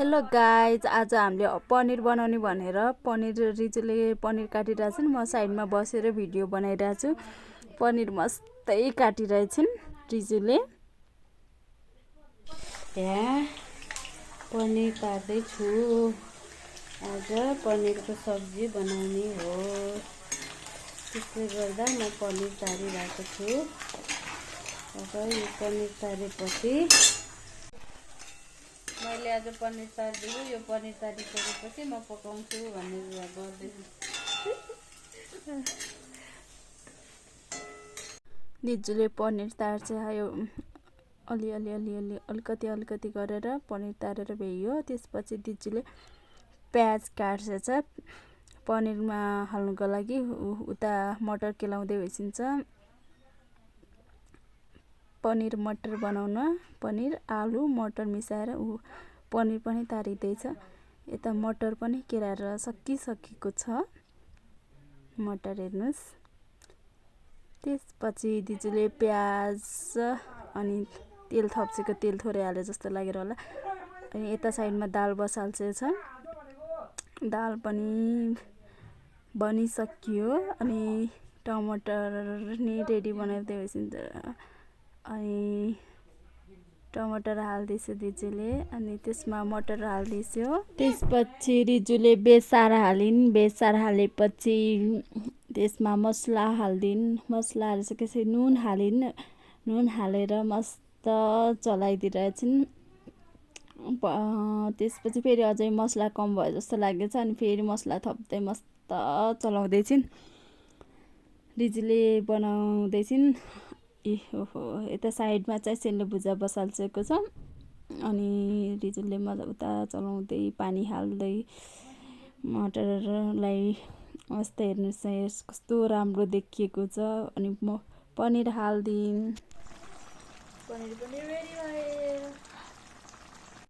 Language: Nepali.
हेलो गाइज, आज हामीले पनिर बनाउने भनेर रिजुले पनिर काटिरहेछन्। म साइडमा बसेर भिडियो बनाइरहेछु। पनिर मस्तै काटिरहेछन् रिजुले। यहाँ पनिर काट्दैछु। आज पनिरको सब्जी बनाउने हो, त्यसले गर्दा म पनिर तारिरहेको छु। अब यो पनिर तारेपछि मैले आज पनिर तारिदिनु, यो पनिर तारिसकेपछि म पकाउँछु भन्ने गर्दैछु। दिजुले पनिर तार्छ, यो अलिकति गरेर पनिर तारेर भ्याइयो। त्यसपछि दिजुले प्याज काट्छ पनिरमा हाल्नुको लागि। उता मटर केलाउँदै भइसिन्छ। पनिर मटर बनाउन पनिर आलु मटर मिसाएर पनिर पनि तारिँदैछ। यता मटर पनि केलाएर सकिसकेको छ। मटर हेर्नुहोस्। त्यसपछि दिजुले प्याज अनि तेल थप्सेको, तेल थोरै हाले जस्तो लागेर होला। अनि यता साइडमा दाल बसाल्छ। दाल पनि बनिसक्यो। अनि टमाटर नि रेडी बनाइदिँदै भइसिन्छ। अनि टमाटर हाल्दैछ दिजुले, अनि त्यसमा मटर हाल्दैछ। त्यसपछि रिजुले बेसार हालिन्। बेसार हालेपछि त्यसमा मसला हालिदिन्। मसला हालिसकेपछि नुन हालिन्। नुन हालेर मस्त चलाइदिइरहेछन्। त्यसपछि फेरि अझै मसला कम भयो जस्तो लागेछ। अनि फेरि मसला थप्दै मस्त चलाउँदैछिन्। रिजुले बनाउँदैछिन्। यता साइडमा चाहिँ सेलरो भुजा बसाल्छेको छ। अनि रिजुले मजा उता चलाउँदै पानी हाल्दै मटरलाई मस्त हेर्नुहोस् कस्तो राम्रो देखिएको छ। अनि म पनिर हालिदिन्। पनिर पनि